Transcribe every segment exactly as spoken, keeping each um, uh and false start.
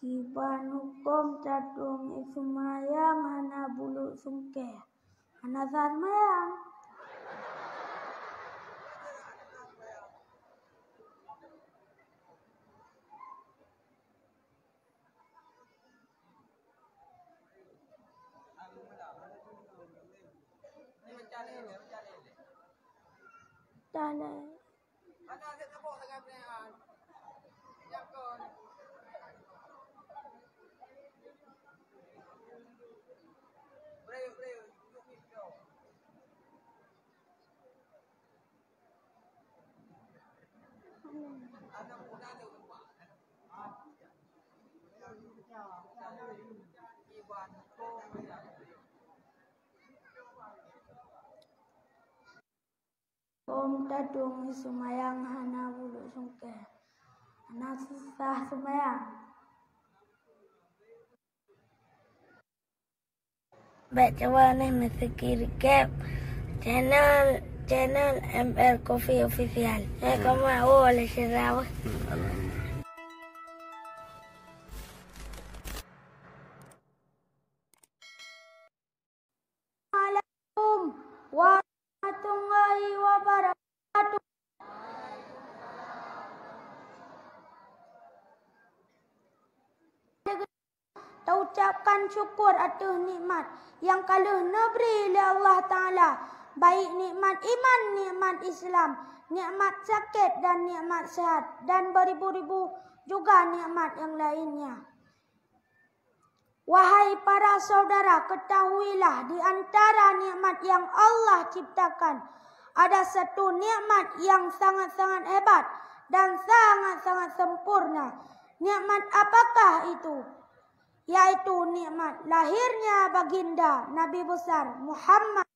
Iban huköm tadueng seumayang hana buluk sungkée. Hana sah seumayang. Dah lé. Huköm tadueng seumayang hana buluk sungkée. Hana sah seumayang. Bèk cuba neuh neusubscribe channel, channel M L Coffee Official. Eh, hmm, koma, oh, lé sira weh. Hmm, alhamdulillah. Assalamualaikum warahmatullahi wabarakatuh. Taucapkan syukur ateueh nikmat nyang ka lheueh neubri lé Allah Taala, baik nikmat iman, nikmat Islam, nikmat sakét dan nikmat sehat, dan beribu-ribu juga nikmat yang lainnya. Wahai para saudara, ketahuilah di antara nikmat yang Allah ciptakan, ada satu nikmat yang sangat-sangat hebat dan sangat-sangat sempurna. Nikmat apakah itu? Yaitu nikmat lahirnya baginda Nabi besar Muhammad.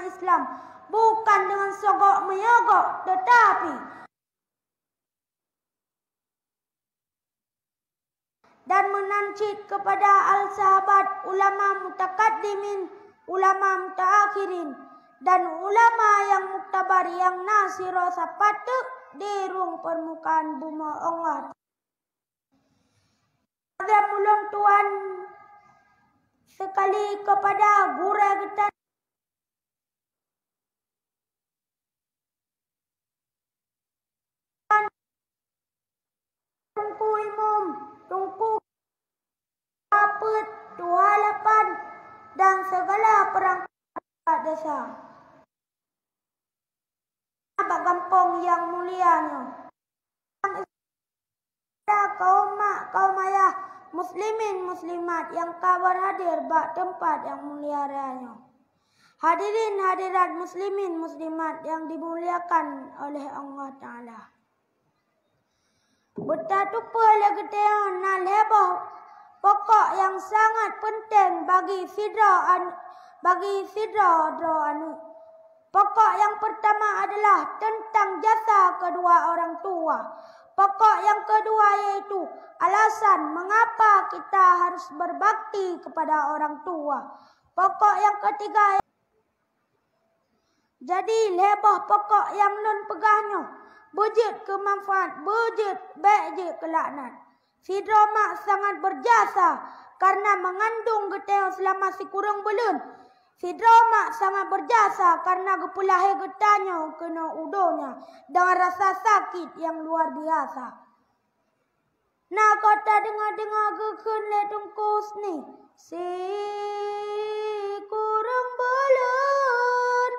Islam, bukan dengan sogok menyogok, tetapi dan meunan cit kepada al-sahabat, ulama mutakaddimin, ulama mutaakhirin, dan ulama yang muktabar yang na sidroe sapat teuk di rhueng permukaan bumoe Allah. Azam ulôn tuan sekali kepada gurée geutanyoe. Teungku Imum, Teungku Apeuet, Tuha Lapan, dan segala perangkat desa. Bak gampông nyang mulia nyoe. Kaum mak, kaum ayah, muslimin, muslimat nyang ka berhadir bak teumpat nyang mulia raya nyoe. Hadirin hadirat muslimin, muslimat nyang dimuliakan oleh Allah Taala. Beutateupeue lé geutanyoe na lhée boh pokok nyang sangat peunteng bagi sidroe an-, bagi sidroe droe aneuëk. Pokok nyang peurtama adalah teuntang jasa keudua orang tua. Pokok nyang keudua yaitu alasan mengapa kita harus berbakti kepada orang tua. Pokok nyang keutiga, jadi lhée boh pokok nyang lôn peugah nyoe, beujeuet keu manfaat, beujeuet, bék jeuet keu laknat. Sidroe mak sangat berjasa karena mengandung geutanyoe selama sikureueng buleuen. Sidroe mak sangat berjasa karena geupeulahé geutanyoe keunoe u donya dengan rasa sakit yang luar biasa. Na ka tadeungoe-deungoe geukheun lé Teungku Husni, sikureueng buleuen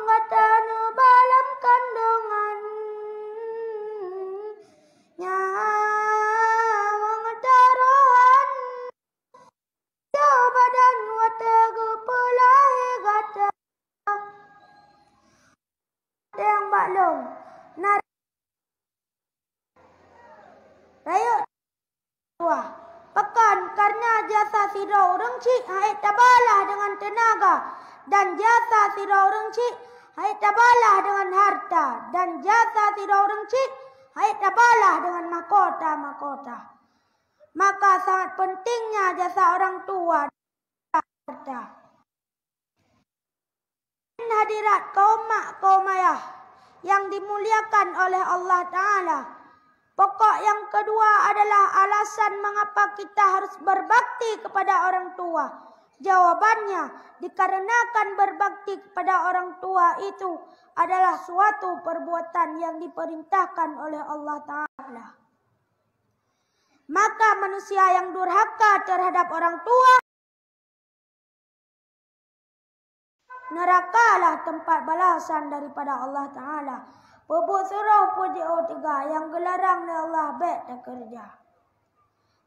gata neuba lam kandongan, nyawöng tarohan, jauh badan watée geupeulahé gata. Nyang bak lôn, na Rayeuk dua. Pakon, kareuna jasa sidroe ureuëng chik han ék tabalah deungon teunaga, dan jasa sidroe ureuëng chik han ék tabalah deungon hareuta, dan jasa sidroe ureuëng chik han ék tabalah deungon mahkota-mahkota. Maka sangat pentingnya jasa orang tua dan hareuta. Hadirat kaum mak, kaum ayah, yang dimuliakan oleh Allah Ta'ala. Pokok yang kedua adalah alasan mengapa kita harus berbakti kepada orang tua. Jawabannya, dikarenakan berbakti kepada orang tua itu adalah suatu perbuatan yang diperintahkan oleh Allah Ta'ala. Maka manusia yang durhaka terhadap orang tua, nerakalah tempat balasan daripada Allah Ta'ala. Peubuet surôh peujiôh teuga nyang geularang lé Allah bék takeureuja.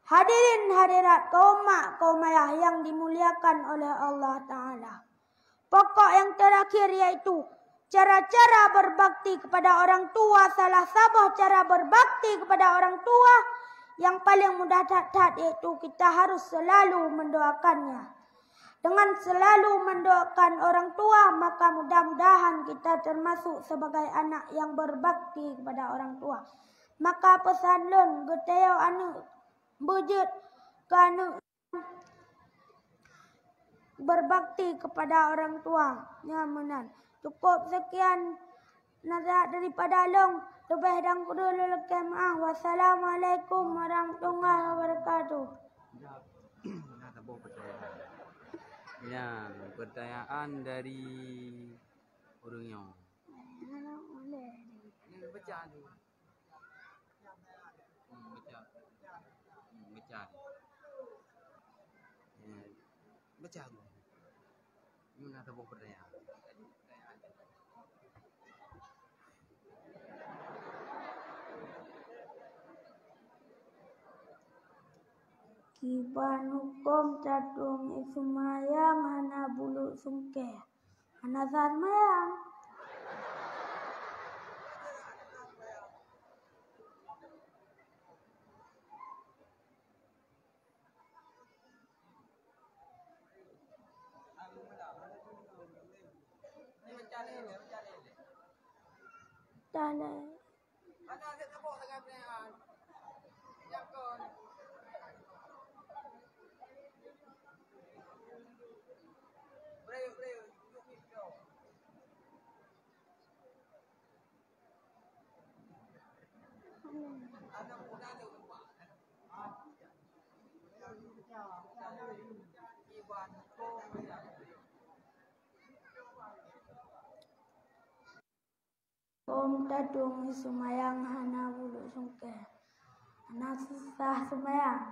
Hadirin hadirat kaum mak kaum ayah yang dimuliakan oleh Allah Ta'ala. Pokok yang terakhir yaitu cara-cara berbakti kepada orang tua. Salah saboh cara berbakti kepada orang tua yang paling mudah that-that yaitu kita harus selalu mendoakannya. Dengan selalu mendoakan orang tua, maka mudah-mudahan kita termasuk sebagai anak yang berbakti kepada orang tua. Maka peusan lôn, geutayue aneuëk, beujeuet keu aneuëk berbakti kepada orang tua. Nyan meunan. Cukup sekian nasihat daripada lôn. Leubeh dan kureueng lôn lakée meuáh. Wassalamualaikum warahmatullahi wabarakatuh. Nyan, pertanyaan dari ureuëng nyoe. Ini baca tu. Hmm, baca. Hmm, baca. Eh, baca tu. Ini nak saboh pertanyaan. Kiban huköm tadueng seumayang hana buleuk sungkée? Hana sah seumayang. Dah lé. Huköm tadueng seumayang hana buleuk sungkée, hana sah seumayang.